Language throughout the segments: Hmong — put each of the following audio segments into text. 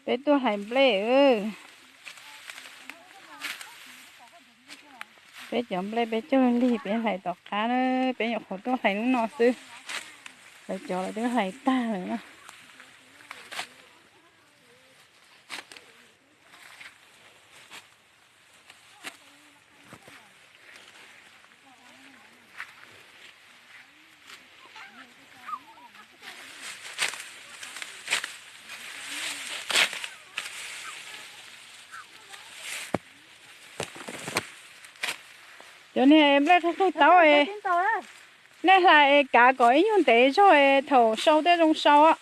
Peb tuaj hlais nplej. Peb cov nplej peb cog lig peb hlais tom qab na, peb nyuam qhuav tuaj hlais hnub no xwb, lawv cov lawv twb hlais tag lawm na. Cov niag nplej qig qig taub es, nej hlais es kav kom ib nyuag ntev zog es thaum sau thiaj zoo sau.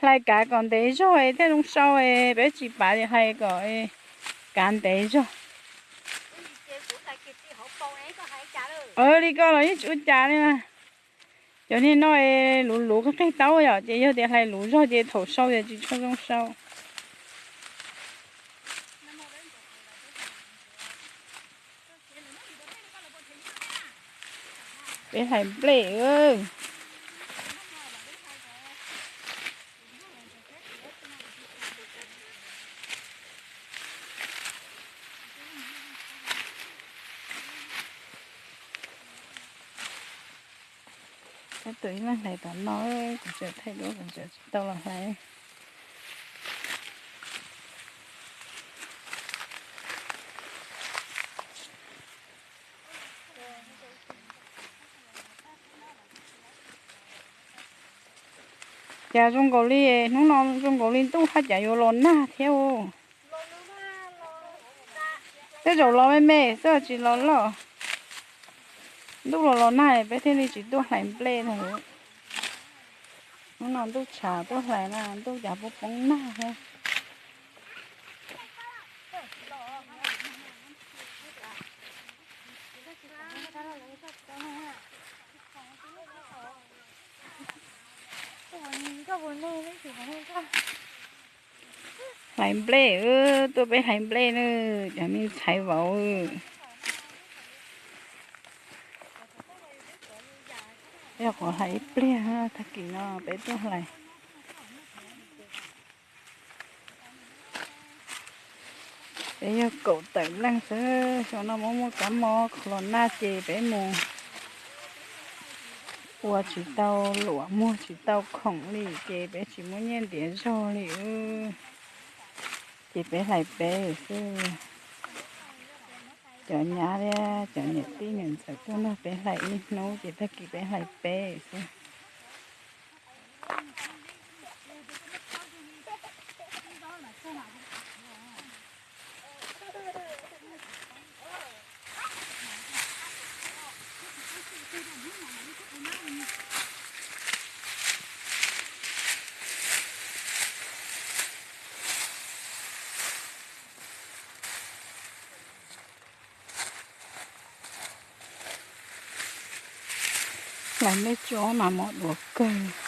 Hlais kav kom ntev zog es thiaj zoo sau, peb tsis pav ces hlais kom kav ntev zog. Li ko los yeej tsis ua cas li mas. Cov niag no luv luv qig qig taub yom, ces yog tias hlais luv zog ces thaum sau ces tsis tshua zoo sau. Peb hlais nplej. Tus ib leeg hlais tom no, kuv tseem thaij duab kuv tseem tsis tau los hlais. Cas zoo nkaus li, hnub no zoo nkaus li ntuj haj cas yuav los nag thiab. Tej zaum los me me xwb tsis los loj. Ntuj los los nag peb thiaj li tsis tuaj hlais nplej na. Hnub no ntuj tshav tuaj hlais na, ntuj cas poob poob nag thiab. Hlais nplej, tuaj peb hlais nplej na, cov me ntxhais vauv. Peb qhuav hlais ib pliag, tag kis no peb tuaj hlais. Peb yog kaum tawm leej xwb, xyoo no muaj muaj kab mob los nag ces peb mus ua tsis tau luam, muag tsis tau khoom li ces peb tsis muaj nyiaj ntiav zog li. Ces peb hlais peb xwb. Cov nyab thiab cov niam tij niam ntxawm tuaj nrog peb hlais ib hnub ces tag kis peb hlais peb xwb. Hlais nplej tsuab mas mob duav kawg.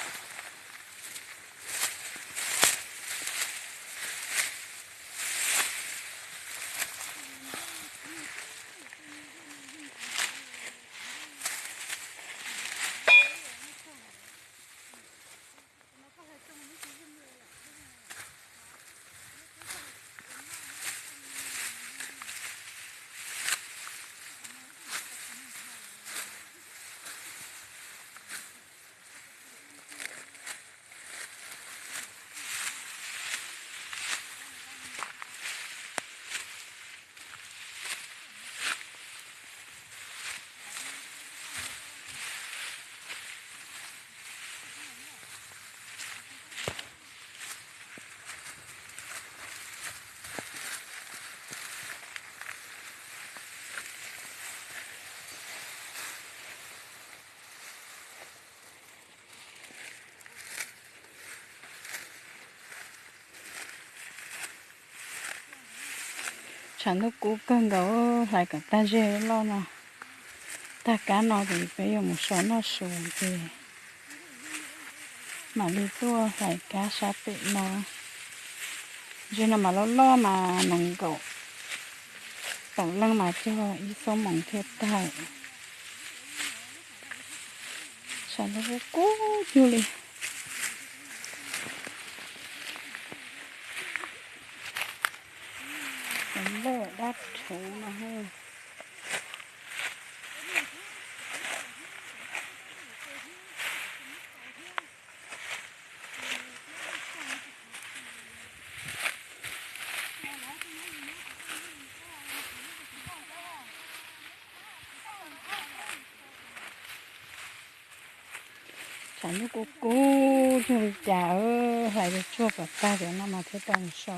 Tshav ntuj kub kawg nkaus, hlais kom tag zej loj no. Tag kab no ces peb yuav mus so noj su ces mam li tuaj hlais kab sab pem no. Zej no mas loj loj mas nees nkaum tawm leej mas cog ib xuab moos thiaj tag. Tshav ntuj kub kub cuag li. Rhuv no. Tshav ntuj kub kub cuag li cas, hlais tsuag kom tag cov no mas thiaj tau mus so.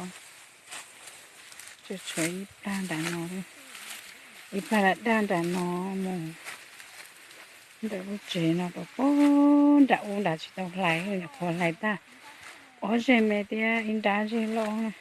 Tsuas tshuav ib plag nram no, ib plag daj daj nram no mus ntawm lub tsev no rau pem nram ub nrad tsis tau hlais, nyuam qhuav hlais tag ob zeg me thiab ib nrab zeg loj na.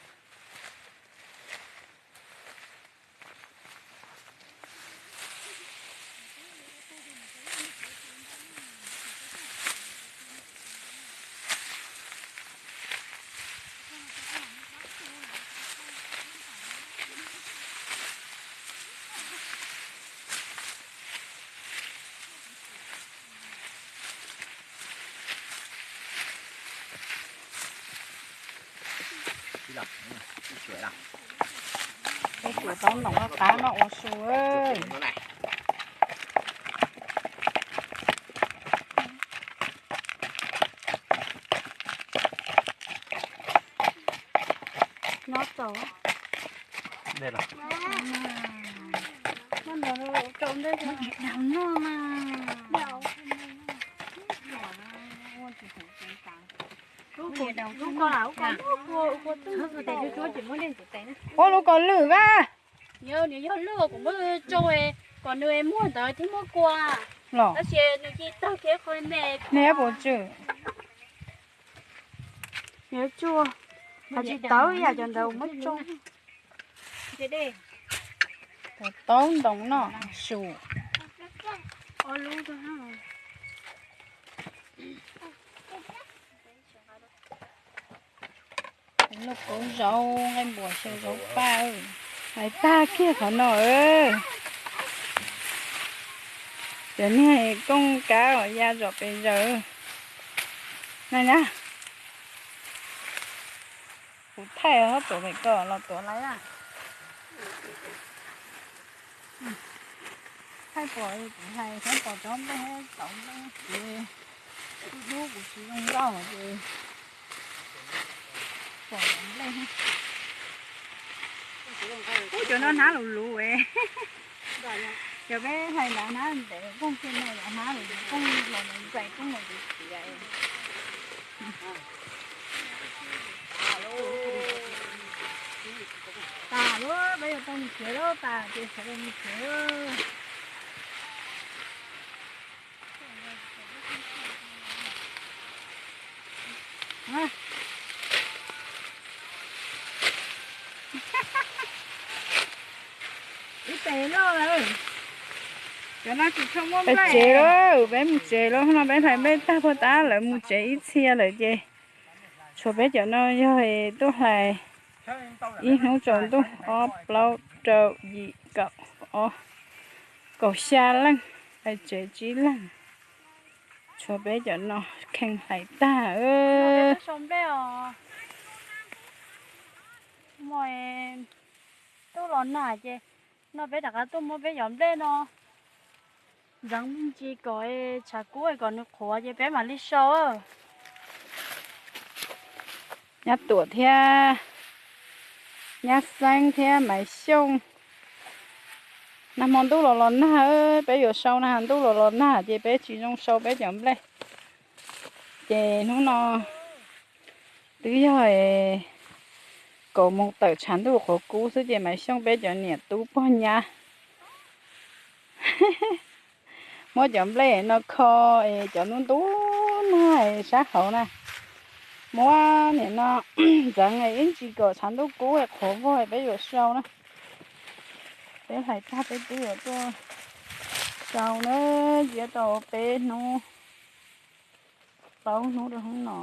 Peb tsuas tau noj qab noj ua su. Nyob tau. Ua lub kaus lwm a. Yog nws yog lwj kuv muab tsoo kom nws muag ntawd thiaj muab kua. Los tab sis nws cia tawg kiag qhov me. Nws yuav puas tswm? Nws yuav tsuag. Hais tsis tawv ib yam cov ntawd muab tsoo. Taub ntoo noj su. Lub kauv zaub nqaij npua xyaw zaub paj. Hlais tag kiag qhov no. Cov niag kooj kab uas ya zom pes zaws na. Kuv thaij ob tuam pem ko los tuav lawm. Thaij pom kuv hais, thaij pom cov nplej tauv nplej ces kuv dub kuv tsis zoo nkauj ces pom cov nplej. Ub, cov no hnab luv luv. Cov peb hais hnab hnab ntev kooj kiag no yog hnab luv kooj los ntxais kooj los tiav tiav. Tas lawm, peb yuav tau mus tsev lawm, tas ces sawv daws mus tsev. Ib tes loj lawm. Peb tsev lawm, peb mus tsev lawm, no peb hlais nplej tag puag ta lawv mus tsev ib txhia lawm ces tshuav peb cov no yog tuaj hlais ib hnub tsaus ntuj ob plaub rau yim kaum ob kaum xya leej, hlais tsev tsib leeg. Tshuav peb cov no kheej hlais tag. Tub los nag ces no peb rov qab tuaj muab peb cov nplej no ntxeev me ntsis kom tshav kub kom nws qhuav ces peb mam li sau. Nyab Tuam thiab Nyab Xeeb thiab Maiv Xyooj, nag hmo ntuj los los nag, peb yuav sau nag ntuj los los nag ces peb tsis zoo sau peb cov nplej. Ces hnub no twb yog kaum moos tawm tshav ntuj qhuav kub xwb ces Maiv Xyooj peb cov niam tub pog nyab muab cov nplej no kho es cov ntub ntub nag sab hauv na, muab nim no ntxeev ib ntsis kom tshav ntuj kub qhuav vog peb yuav sau na. Peb hlais tag peb twb yuav tuaj sau na, ntsia tau peb hnub plaub hnub rau hnub no.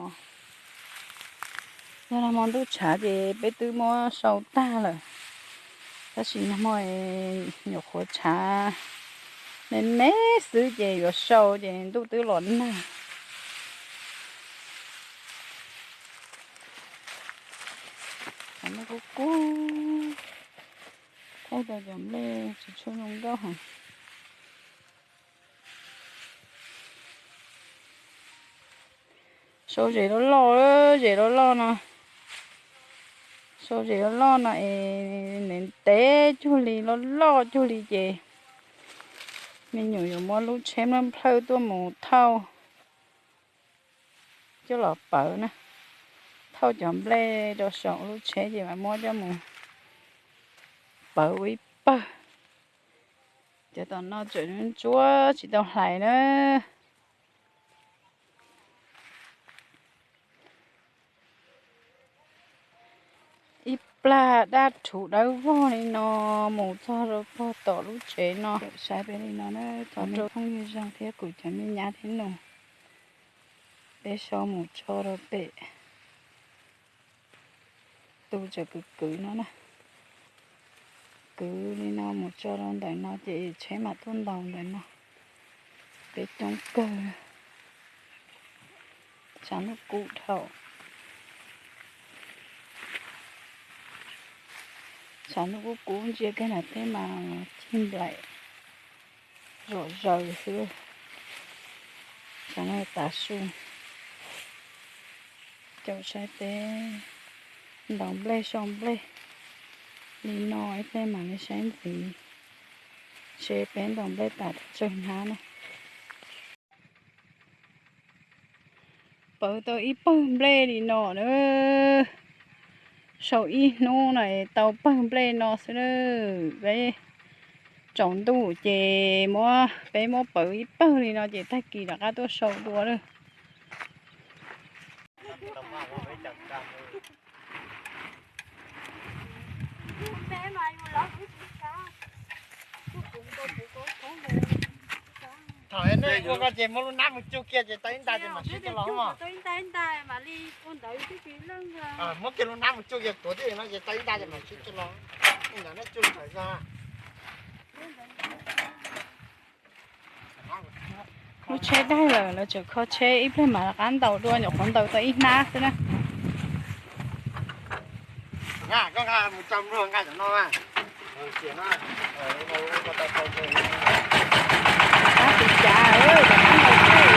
Yog nag hmo ntuj tshav ces peb twb muab sau tag lawm, tab sis nag hmo nyuam qhuav tshav me me xwb ces yuav sau ces ntuj twb los nag. Kub kub. Tau cov nplej tsis tshua zoo nkauj heev. Sau zes loj loj, zes loj loj no, sau zes loj loj no es ntev ntev cuag li, loj loj cuag li ces me nyuam yuav muab lub tsheb nplawj nplawj tuaj mus thauj coj los pawv na. Thauj cov nplej rau saum lub tsheb ces mam muab coj mus pawv ua ib pawg. Cov tom no tseem ntsuab tsis tau hlais na. Ib plag daj rhuv dawb vog li no mus txog rau pog tom lub tsev no. Saib peb li no na, cov me phooj ywg zoo thiab kuv cov me nyab thiab nus, peb sau mus tso rau pem. Tus tseem kwv kwv no na, kwv li no mus tso rau ntawm no ces tsheb mam tuaj ntaus ntawm no. Peb coob kawg. Tshav ntuj kub dhau. Tshav ntuj kub kub ntsia kiag nram teb mas cig nplaim zom zaws xwb. Tshav no tav su. Caum saib peb ntaus nplej sau nplej li no ib pliag mam li saib ntxiv seb peb ntaus nplej tas tsawg hnab na. Pawv tau ib pawg nplej li no na. Sau ib hnub no tau pawg nplej no xwb na. Peb tsaus ntuj ces muab, peb muab pawv ib pawg li no ces tag kis rov qab tuaj sau dua lawm. Thaum nej ua ko ces muab lub hnab mus cug kiag ces tau ib nta ces mam sib coj los mog. Muab kiag lub hnab mus cug kiag tuav tib no ces tau ib nta ces mam sib coj los. Ntawd nej cug ntawd zog. Lub tsheb daig lawm, lawv tseem kho tsheb ib pliag mam rov qab ntaus dua, nyuam qhuav ntaus tau ib hnab xwb na. Rov qab tiv cav, rov qab ntaus tsheb.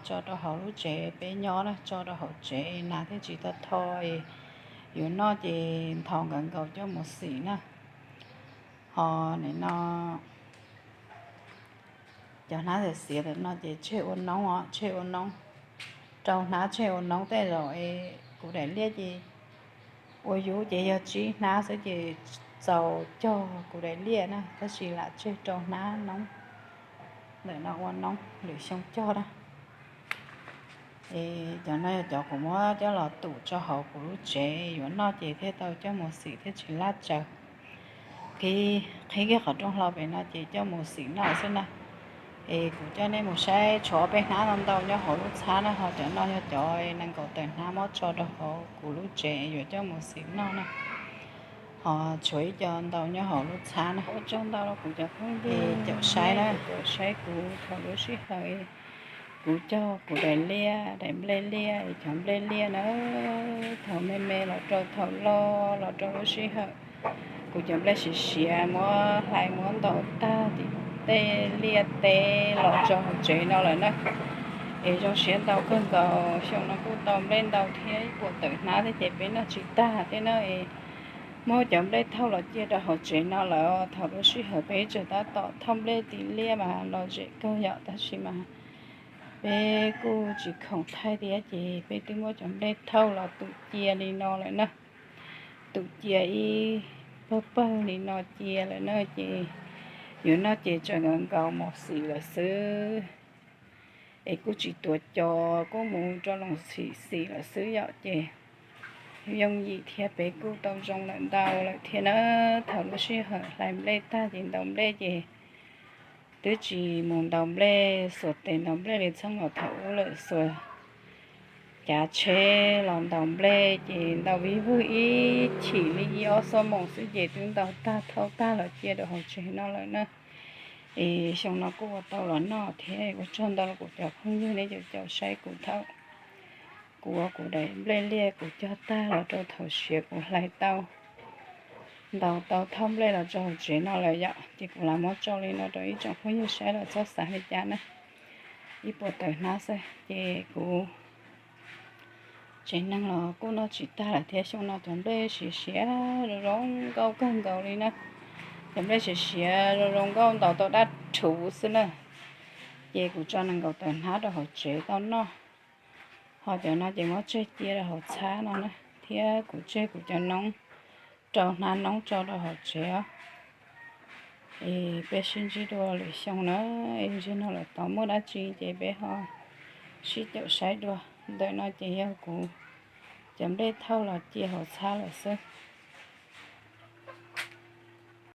tso rau hauv lub tsev peb nyob na, tso rau hauv tsev nas thiaj tsis tau tho, yuav noj ces nthos nkaus nkaus coj mus xim na. Ho nim no cov hnab xiav xiav ntawm no ces tseg ua noob os, tseg ua noob, rau hnab tseg ua noob. Tej zaum es kuv daim liaj ces ua yub ces yog tsib hnab xwb ces txaus cog kuv daim liaj na, tab sis lam tseg rau hnab noob ntawm no ua noob lwm xyoo cog na. Es cov no yog cov kuv muab coj los tum tso hauv kuv lub tsev yuav noj ces thiaj tau coj mus xim thiaj tsis laj tsaws. Qhib kiag qhov rooj hlau pem no ces coj mus xim noj xwb na. Es kuv coj nej mus saib tshuav ob peb hnab no ntau nyob hauv lub txhab na, ho cov no yog cov nees nkaum tawm hnab muab tso rau hauv kuv lub tsev yuav coj mus xim noj na. Ho tshuav ib co ntau nyob hauv lub txhab na. Ua tsaug ntau rau kuv cov phooj ywg caum saib na, caum saib kuv thaum lub sij hawm kuv cog kuv daim liaj, daim nplej liaj, cov nplej liaj na, thaum me me los rau thaum loj los rau lub sij hawm kuv cov nplej siav siav muab hlais muab ntaus tag tim tej liaj teb los rau hauv tsev no lawm na. Es zoo siab ntau kawg nkaus, xyoo no kuj tau nplej ntau thiab ib puas tawm hnab thiab ces peb noj tsis tag thiab na. Es muab cov nplej thauj los cia rau hauv tsev no lawm, thaum lub sij hawm peb ib txwm tab tom thauj nplej tim liaj mas lom zem kawg yom, tab sis mas peb kuj tsis khoom thaij thiab ces peb twb muab cov nplej thauj los tum cia li no lawm na. Tum cia ib pawg pawg li no cia lawm na ces yuav noj ces tseem nkaus mus xim lawm xwb. Es kuj tsis tuav cos, kuj mus rau loos xim xim lawm xwb yom, ces yooj yim thiab peb kuj tau zoo lawm ntau lawm thiab na. Thaum lub sij hawm hlais nplej tag ces ntaus nplej ces twb tsis mus ntaus nplej xuas tes ntaus nplej li txheej los thaum ub lawm, xuas cav tsheb los ntaus nplej ces ntaus vij vwg ib chim li ib ob xuab moos xwb ces twb ntaus tag thauj tag los cia rau hauv tsev no lawm na. Es xyoo no kuj ua tau los noj thiab, ua tsaug ntau rau kuv cov phooj ywg nej caum caum saib kuv thaum kuv ua kuv daim nplej liaj kuv cog tag los rau thaum siav kuv hlais tau, ntaus tau thauj nplej los rau hauv tsev no lawm yom, ces kuv lam muab tso li no rau ib tsoom phooj ywg saib los txhob xav li cas na. Ib puas tawm hnab xwb ces kuv tsev neeg los kuj noj tsis tag lawm thiab, xyoo no cov nplej siav siav zoo zoo nkauj kawg nkaus li na. Cov nplej siav siav zoo zoo nkauj ntaus tau dab rhuv xwb na. Ces kuv tso nees nkaum tawm hnab rau hauv tsev tau noj. Ho cov no ces muab tseg cia rau hauv txhab no na, thiab kuv tseg kuv cov noob, rau hnab noob tso rau hauv tsev os. Es peb sib ntsib dua lwm xyoo na, es zaum no lawm tod muaj dab tsi ces peb ho sib caum saib dua. Ntawm no ces yog kuv cov nplej thauj los cia hauv txhab lawm xwb.